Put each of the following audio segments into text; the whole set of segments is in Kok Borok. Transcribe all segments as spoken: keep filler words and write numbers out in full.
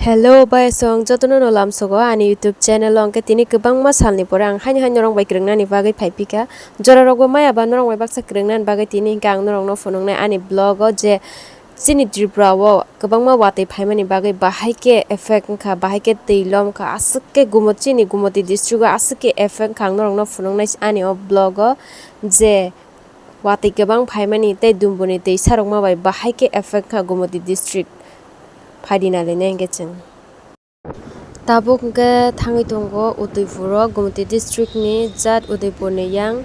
Hello, bai song jotono no lamsogo ani YouTube channel o, hwnkhe tini kwbangma salni pore ang haino haino norok bai kwrwngnani bagwi phai phikha. Jorarokbo maya ba norok bai baksa kwrwngnani bagwi tini hwnkhe ang norokno phunuknai ani vlog o je chini Tripura o kwbangma watwi phaimani bagwi bahai khe effect wngkha, bahai khe twi lomkha, aswk khe Gumot-, chini Gumoti district o aswk khe effect wngkha, ang norokno phunuknai ani o vlog o je watwi kwbang phaimani tei Dumbuni twi sarokma bai bahai khe effect kha Gumoti district. Phaidi nailainai hwnkhe chwng. Tabuk hwnkhe thangwi tongo Udaipur o, Gumoti district ni jat Udaipur ni yang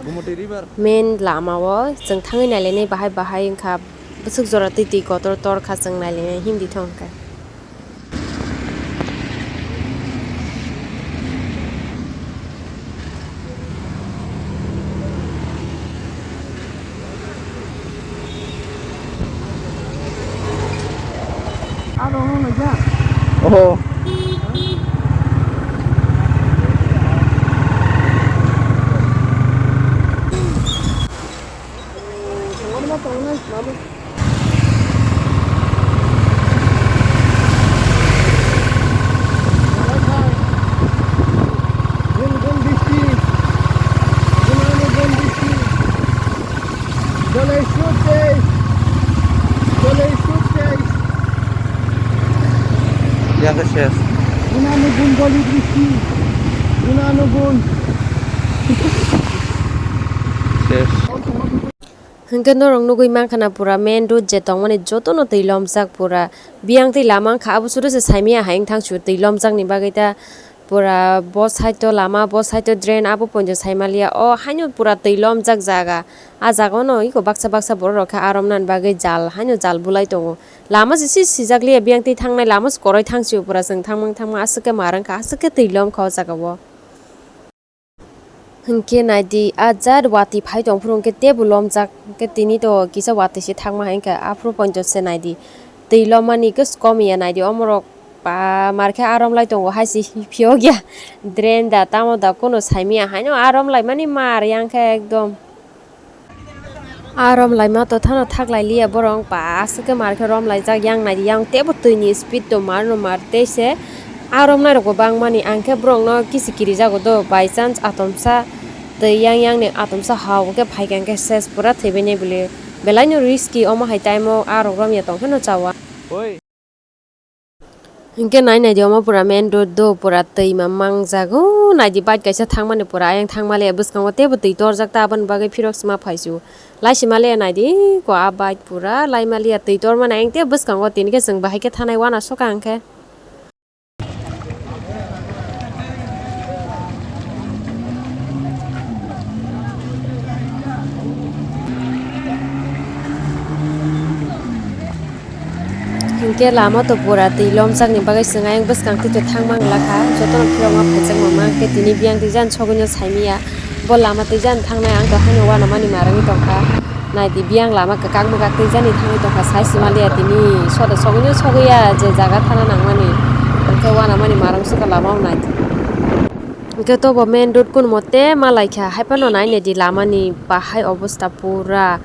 main lama o chwng thangwi nailainai bahai bahai wngkha bwswk jora twi twi kotor tor kha chwng nailainai himdi thong hwnkhe. Oho. Yang ke ses. Guna nubun boli brisi. Guna nubun. Ses. Hwnkhe norok nugwi mankha na pura main road je tongmani jotono twi lomjak pura. Biyang twi lama wngkha abo suru se saimaya hai wngthang su twi lomjakni bagwi ta pura bo side o lama bo side o drain abo poito saimaliya o haino pura twi lomjak jaga. A jaga o no iko baksa baksa borok rok khe arom nani bagwi jal haino jal bulai tongo. Lama se si sijak liya biyang twi thangnai lama se koroi thang sio pura chwng thangmang thangmang aswk khe mar wngkha aswk khe twi lomkha o jaga o. Hwnkhe naidi, a jat watwi phai tong phuru hwnkhe teibo lomjak, hwnkhe tini to kisa watwi se thangma hai wngkha, aphuru poito se naidi. Twi lomani khe kom ya naidi, omorok ba mar khe arom lai tongo, hai se phiyok ya. Drain da, tamo da, kono saimaya, haino arom laimani mar yang khe ekdom. A rom laima to thano thak lai liya borok, ba aswk khe mar khe rom laijak, yang nai di, yang teibo twi ni speed to mar no mar tei se a rom nai rok bo bang mani, ang khe borok no kisi kiri jago do, by chance atomsa twi yang yang ni atomsa ha o khe phai kha, hwnkhe ses pura thwi bai nai bwlwi, belai no risky omo hai time o a rok rom ya tong khe no cha o. Hwnkhe nai nai di omo pura main road do, pura twi ma mangjak. O nai di bike kaisa thang mani pura ayang thang maliya, bwskango teibo twi torjak ta, aboni bagwi phirok sima phai su. Lai sima le nai di ko a bike pura lai maliya twi tor mani ayang tei bwskango tini khe chwng bahai khe thanai uanasoka hwnkhe. Hinkhe lama to pura twi lomjakni bagwi chwng ayang bwskang twi thangma wng lakha, jotono phirokma phaijak mangma, hinkhe tini biyang twi jani sogwino saimanya, bo lama twi jani thangnai ang to haino uanamani narwgwi tongkha. Naidi biyang lama kwkak mwkak twi jani thangwi tongkha, sai se maliya tini soda sogwino sogwiya je jaga thana nangmani, hinkhe uanamani narwgwi sukha lama o naidi. Hinkhe tobo main road kunu mote ma laikha, haiphano nai naidi lamani bahai obosta pura,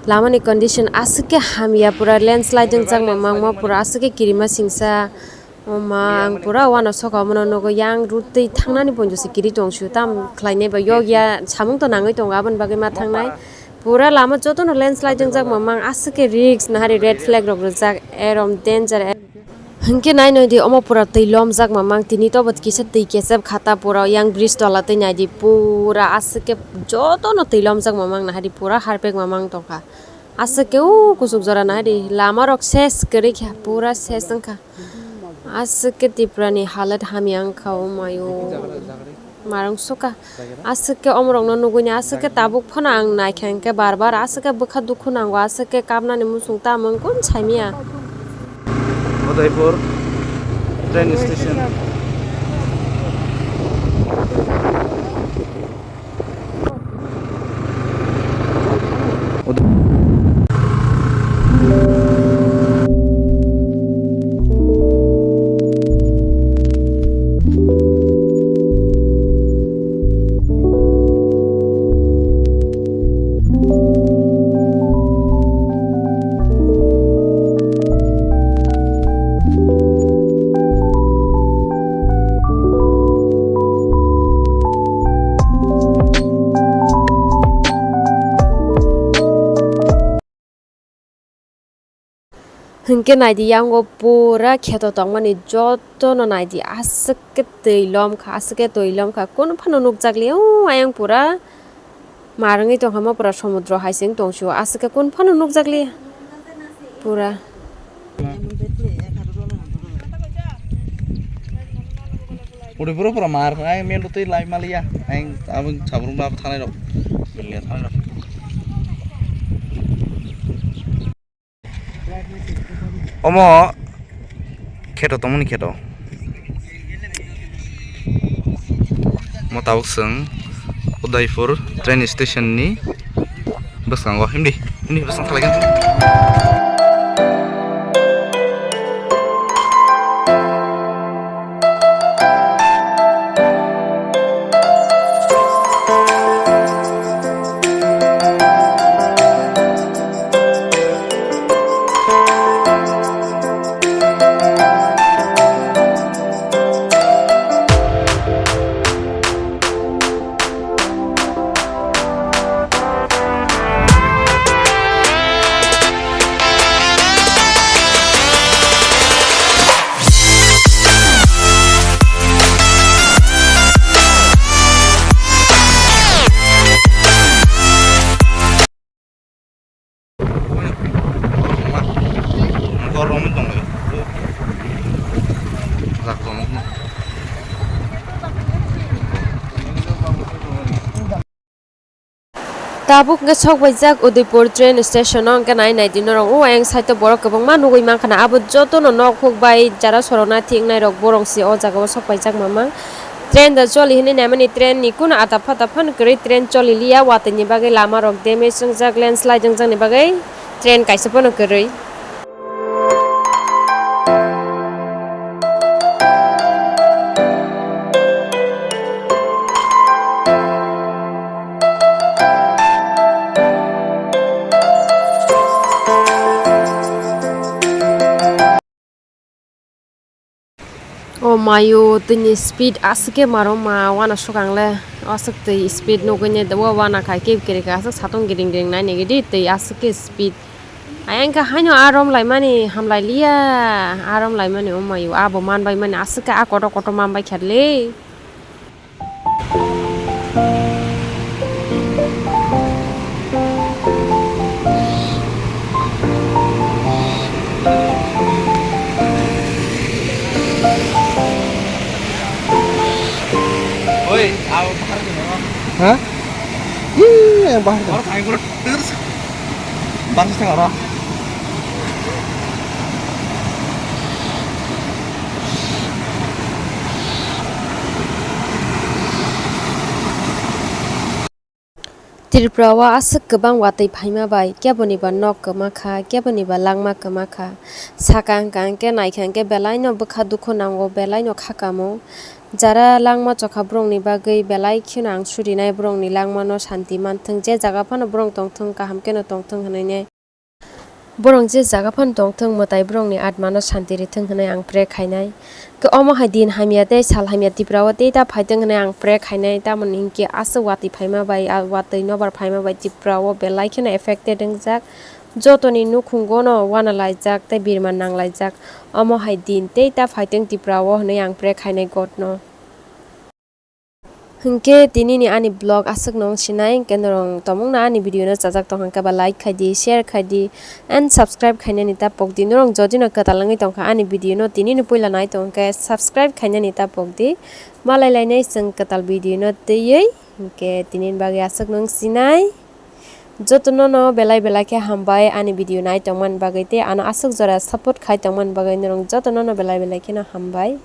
lamani condition aswk khe hamya, pura landslide wngjak mangma, pura aswk khe kirima singsa. O ma, ang pura uanasoka omono nugwi, yang road twi thangnani poito se kiri tong su, tam khlainai ba yokya samung to nangwi tongo, aboni bagwi ma thangnai. Pura lama jotono landslide wngjak mangma, aswk khe risk nahari, red flag rok rijak, erom danger. Hinkhe nai nai di, omo pura twi lomjak mamang, tini tobo kisa twi kechep kha ta, pura yang bridge tola twi nai di, pura aswk khe jotono twi lomjak mamang, nahari pura harpek mamang tongkha. Aswk khe o kuchuk jora nahari lama rok ses kwrwi kha, pura ses wngkha. Aswk khe Tripura ni halat hamya wngkha, o mayo. Marwng suka. Aswk khe omorokno nugwini aswk khe tabuk phano ang naikha hinkhe bar bar aswk khe bwkha dukhu nango, aswk khe kapnani muchung tamo wng kun saimanya. Udaipur train station. Hwnkhe naidi, yango pura kheto tongmani jotono naidi, aswk khe twi lomkha, aswk khe twi lomkha, kunu phano nukjakli o ayang pura. Mar wngwi tongkha mo pura, somudro hai se wng tong sio, aswk khe kun phano nukjakliya pura. Uri pura pura mar, ai mel twi lai maliya, ai abang sabrung ba thanai rok, beliya thanai rok. Omo kheto tongmani kheto. Mo tabuk chwng Udaipur train station ni bwskango. Himdi, himdi bwskang thalai khe. Tabuk hwnkhe sokbaijak Udaipur train station o, hwnkhe nai naidi norok o ayang side o borok kwbangma nugwi mankha na, abo jotono nok huk bai jara sorokna thik nai rok borok se o jaga o sokbaijak mamang. Train da choli hinwi naimani, train ni kuno atap phatap phano kwrwi, train choli liya, watwi ni bagwi lama rok damage wngjak, landslide wngjak ni bagwi train kaisa phano kwrwi. O mayo, tini speed aswk khe maro ma, wana swkang le aswk twi speed nugwi ne o wana khai khe kiri khe aswk satung giring giring nai nigidi twi aswk khe speed. Ayang khe haino arom laimani hamlai liya, arom laimani o mayo abo manbai mani aswk khe a kotor kotor manbai kha le. Oi, abo bahar ke oro. Hah? Ih, yang bahar ke. Oro kain oro terus. Bangsa oro. Tripura o aswk kwbang watwi phaima bai keboni ba nok kwma kha, keboni ba langma kwma kha. Saka wngkha hwnkhe, naikha hwnkhe belai no bwkha dukhu nango, belai no kha kamo. Jara langma chokha borokni bagwi belai kheno ang surinai, borokni langmano shanti manthwng, je jaga phano borok tongthwng, kaham kheno tongthwng hwnwi nai. Borok je jaga phano tongthwng, mwtai borokni atmano shanti rithwng hwnwi ang pray khainai. Khe omo hai din hamya tei sal hamya Tripura o tei ta phaithwng hwnwi ang pray khainai, tamoni hinkhe aswk watwi phaima bai, a watwi nobar phaima bai Tripura o belai kheno affected wngjak, jotoni nukhungo no wana laijak tei birman nang laijak. Omo hai din tei ta phaithwng Tripura o hwnwi ang pray khainai God no. Hinkhe tinini ani vlog aswkno wng sinai, hinkhe norok tomungno ani video no chajak tongkha khe ba like khai di, share khai di, and subscribe khainani ta pok di. Norok jodi no kwtal wngwi tongkha ani video no tinini puila nai tongkha khe subscribe khainani ta pok di. Malai lainai chwng kwtal video no twiwi, hinkhe tinini bagwi aswkno wng sinai. Jotono no belai belai khe hambai ani video nai tongmani bagwi tei ano aswk jora support khai tongmani bagwi norok jotono no belai belai kheno hambai.